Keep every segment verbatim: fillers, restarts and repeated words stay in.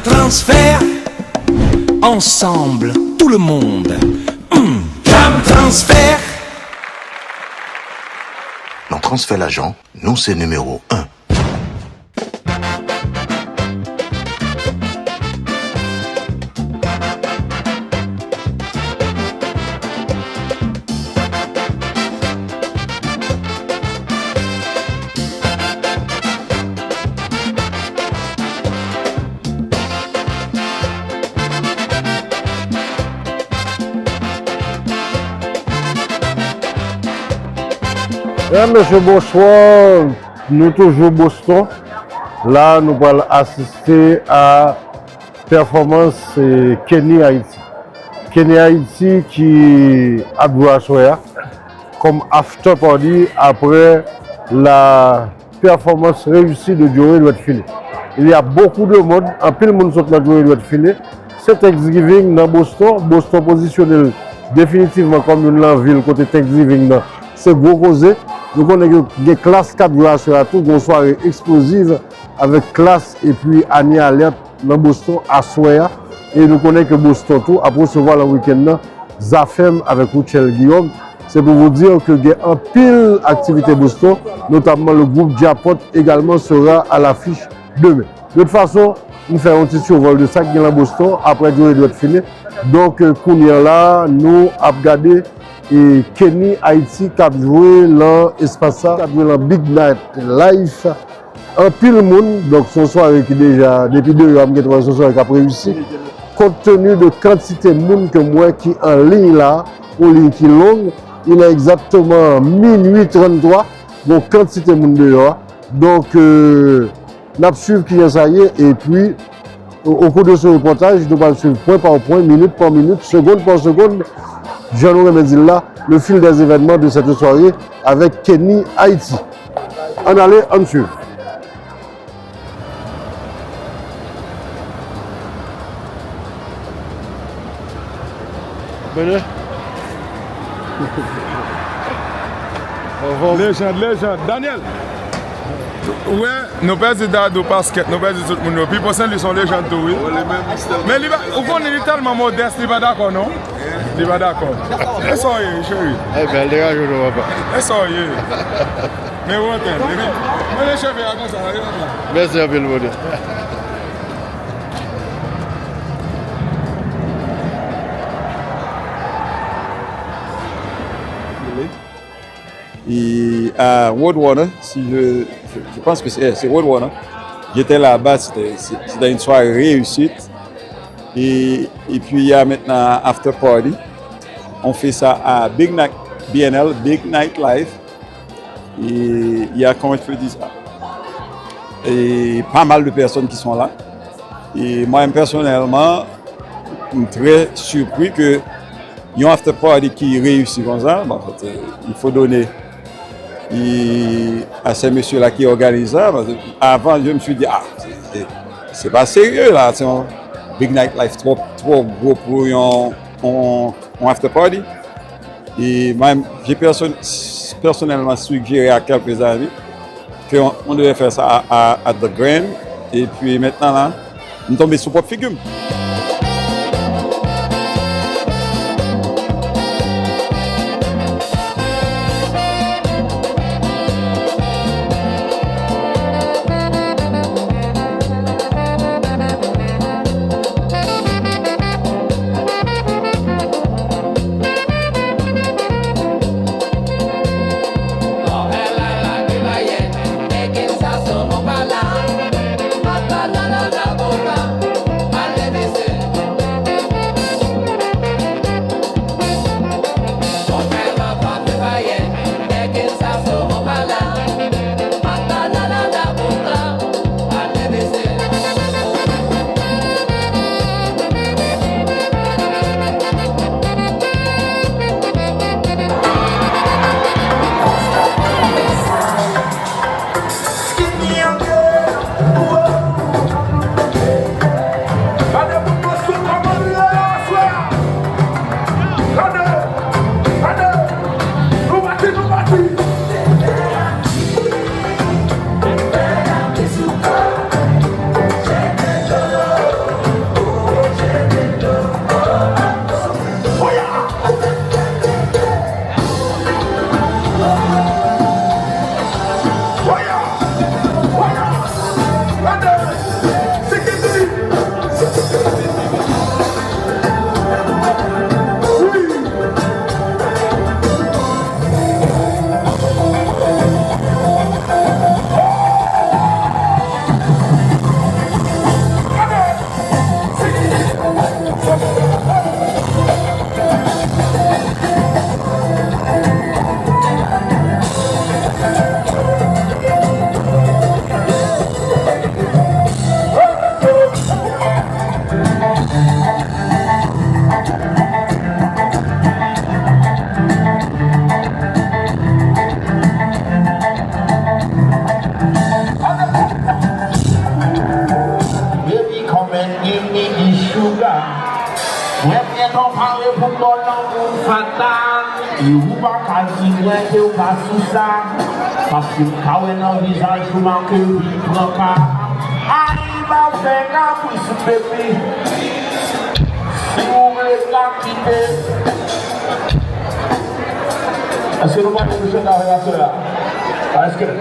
Transfert. Ensemble, tout le monde. Hmm. Jam Transfert. Nan transfè lajan, nou se nimewo en. Medam, mesye, bonswa. Nou toujou Boston. La, nou pral asiste a pèfòmans, eh, Kenny Haiti. Kenny Haiti ki ap jwe aswè a kòm after party apre la performance réussie de Joey Dwèt Filé. Il y a beaucoup de monde, anpil moun sot nan Joey Dwèt Filé. Se Thanksgiving nan Boston. Boston pozisyone l definitivman kòm youn nan vil kote Thanksgiving nan se gwo koze. Nou konnen ke gen Klass k ap jwe aswè a tou, gen yon sware eksploziv avèk Klass epi Anie Alerte nan Boston aswè a. E nou konnen ke Boston tou ap resevwa nan wikenn nan Zafèm avèk Rutshelle Guillaume. C'est pour vous dire que gen anpil aktivite Boston, notamment le groupe Djapot également sera à l'affiche demen. De toute façon, m fè yon ti sivòl de sa k gen lan Boston apre Joey Dwèt Filé. Donk, euh, kounye a la, nou ap gade, e, Kenny Haiti k ap jwe lan espas sa, k ap jwe lan Big Night Life. Anpil moun, donk se yon sware ki deja, depi deyò a, m gentan wè se yon sware k ap reyisi. Kont teni de kantite moun ke m wè ki an liy la, yon liy ki long, il est exactement minuit tranntrwa, gon kantite moun deyò a. Donk, euh, n ap swiv kijan sa ye, epi, au, au cours de ce reportage, nou pral swiv pwen pa pwen, minit pa minit, segonn pa segonn, jan nou renmen di l la, le fil des événements de cette soirée avec Kenny Haiti. Ann ale, ann swiv. Bene. Lejand, lejand. Daniel! Ou wè, nou pèdi Dadou Paskèt, nou pèdi tout moun yo. Pipo Senlwi se yon lejand tou, wi. Men li pa, ou konnen li tèlman modès, li pa dakò, non? Li pa dakò. E sa w ye, cheri? E bèl, degaje w non, papa. E sa w ye? Men ou anten, epi, men cheve a konsa, wi, papa. Mèsi anpil, Bondye. Et à Roadrunner, si je, je, je pense que c'est, c'est Roadrunner. J'étais là-bas, c'était, c'est- c'était une soirée réussite. Et, et puis il y a maintenant After Party. On fait ça à Big Night, B N L, Big Night Life. Et il y a, comment je peux dire ça? Et pas mal de personnes qui sont là. Et moi-même, personnellement, je suis très surpris que yon after party ki reyisi konsa, bon, en fait, euh, il faut donner, euh, à ces messieurs-là qui organisent ça, parce que avant, je me suis dit, ah, c'est- c'est- c'est pas sérieux là, c'est un Big Night Life trop, trop gros pour un, un, un after party. Et moi, j'ai perso- personnellement suggéré à quelques amis que on, on devait faire ça à, à, à The Grand. Et puis maintenant, là, m tonbe sou pwòp figi m. Mwen byen konpare pou bò lanmou fatal. E ou pa ka di mwen ke w pa sou sa. Paske m ka wè nan vizaj ou make vin pran ka. Ay, pa fè kapris, baby. Si w vle ka kite. Èske nou pa pou chante avèk aswè a? Èske?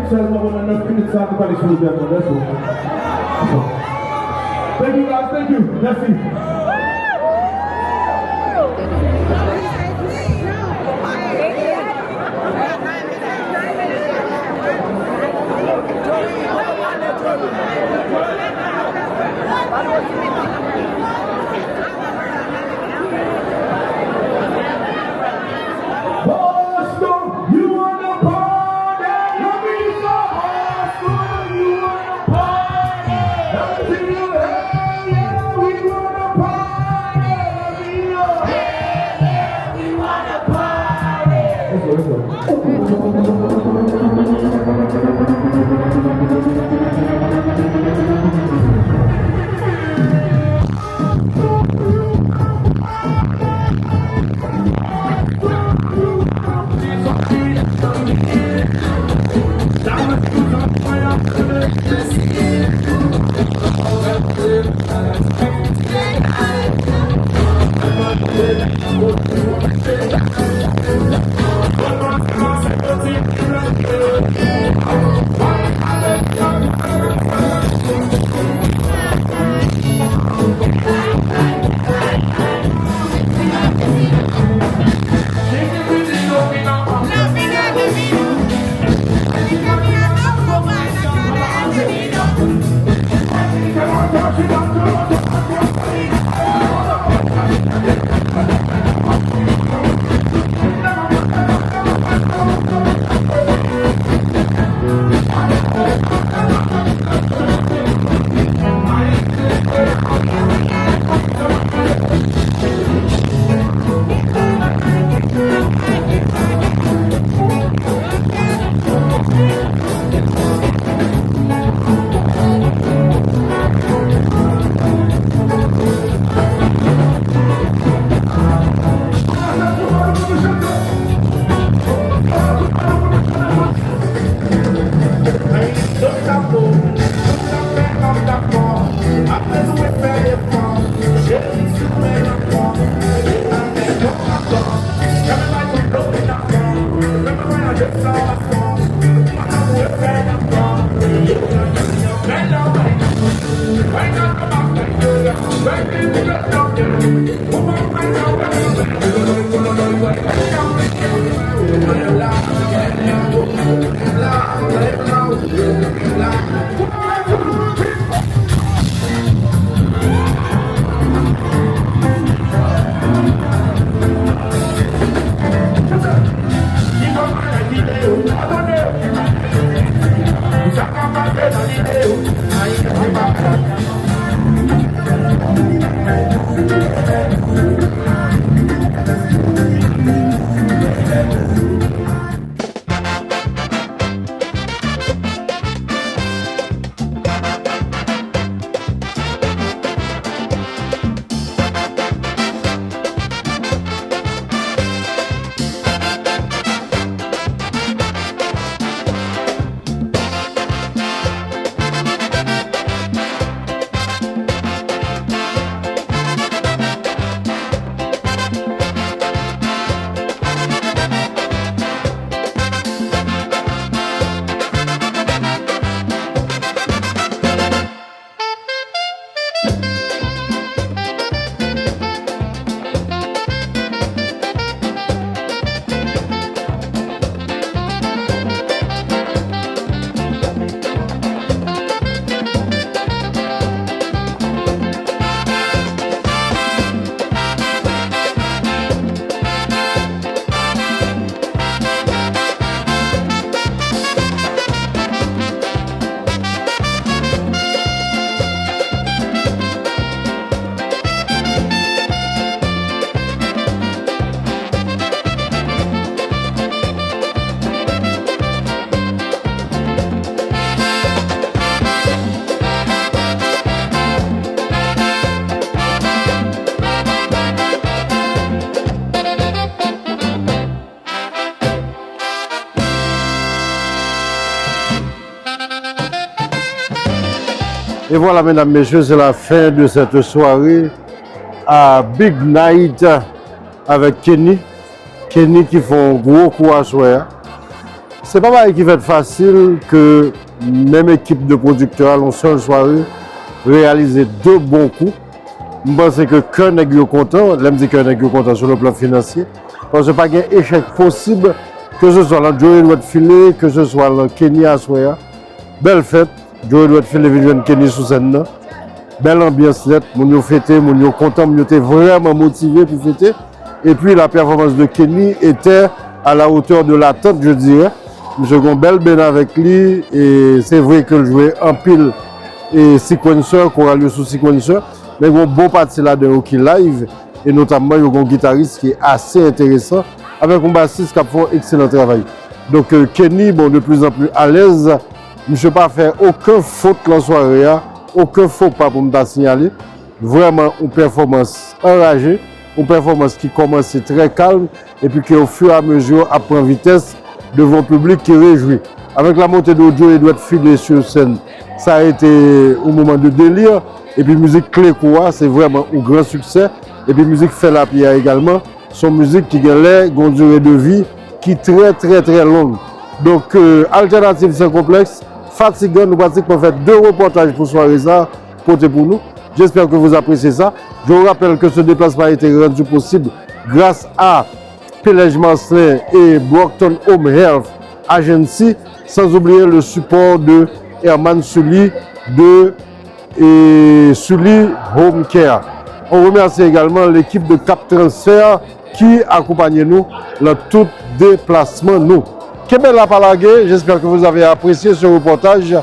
Sèlman pandan nèf minit sa, nou pale sou lotèl mwen, mèsi. Thank you, guys, thank you. Mèsi. Boston, you wanna party? Let me know. Boston, you wanna party? Let me see you. Hell yeah, we wanna party. Let me know. Hell yeah, we wanna party. Let's go, let's go. Et voilà, mesdames, messieurs, c'est la fin de cette soirée à Big Night avec Kenny. Kenny ki fè yon gwo kou aswè a. Se pa bagay ki fèt fasil ke menm ekip de pwodiktè a, nan yon sèl sware, reyalize de bon kou. M panse ke kè nèg yo kontan, lè m di kè nèg yo kontan sou le plan finansye, paske pa gen echèk posib, ke se swa nan Joe Edouard Philly, ke se swa nan Kenny aswè a. Bèl fèt, Joe Edouard Philly vin jwenn Kenny sou sèn nan. Bèl anbyans nèt, moun yo fete, moun yo kontan, moun yo te vrèman motive pou fete. Et puis la performance de Kenny était à la hauteur de l'attente, je dirais. Misye gen yon bèl band avèk li, e se vre ke l jwe anpil e sequencer, koral yo sou sequencer, men gen yon bon pati ladan yo ki live, e notamman yo gen yon gitaris ki ase enteresan, avèk yon basis k ap fè yon ekselan travay. Donk, euh, Kenny, bon, de plus en plus alèz, misye pa fè okenn fot lan sware a, okenn fo pa pou m ta siyale. Vrèman yon pèfòmans anraje, yon pèfòmans ki kòmanse trè kalm, epi ke ofiramezu ap pran vitès devan yon piblik ki rejwi. Avec la montée de Joe Edouard Philly sur scène, sa a été un moment de délire, epi mizik Kle Kou a, se vrèman yon gran siksè, epi mizik Fè Lapli a egalman, se yon mizik ki gen lè gen yon dire de vi ki trè, trè, trè long. Donk, euh, Alternative Sans Complexe, fatigan, nou pratikman fè de repòtaj pou sware sa a, pote pou nou. J'espère que vous appréciez ça. Je vous rappelle que ce déplacement a été rendu possible grâce à Pelèj Marcelin et Brockton Home Health Agency, sans oublier le support de Herman Sully de et Sully Home Care. On remercie également l'équipe de Cap Transfert ki akonpanye nou nan tout deplasman nou. Kenbe la pa lage, j'espère que vous avez apprécié ce reportage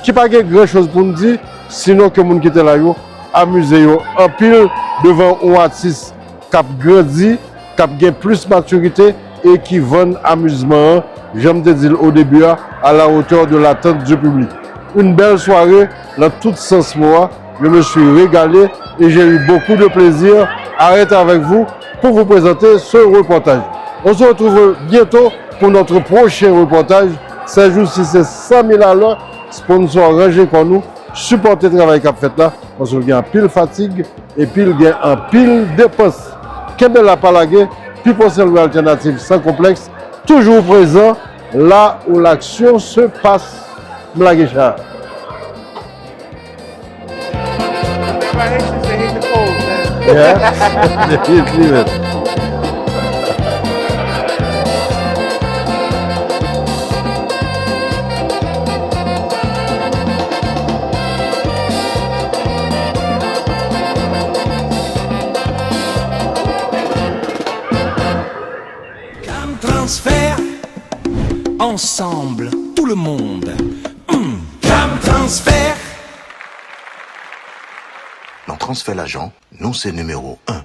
ki pa gen gran choz pou n di, sinon ke moun ki te la yo amize yo anpil devan yon atis k ap grandi, k ap gen plis matirite e ki vann amizman an, jan m te di l o debi a, à la hauteur de l'attente du public. Une belle soirée dans tout sens mot, je me suis régalé et j'ai eu beaucoup de plaisir à être avec vous pour vous présenter ce reportage. On se retrouve bientôt pour notre prochain reportage. Ces jours-ci, c'est cent mille à l'heure. Sponsor, ranje kò nou, sipòte travay k ap fèt la, paske l gen anpil fatig, epi l gen anpil depans. Kenbe la pa lage, People Saint Louis Alternative Sans Complexe, toujours présent là où l'action se passe. M lage cha. Everybody should say hit the code, man. Yeah. Definitely, man. Cam Transfert, ensemble, tout le monde. Hmm. Cam Transfert. Nan transfè lajan, nou se nimewo en.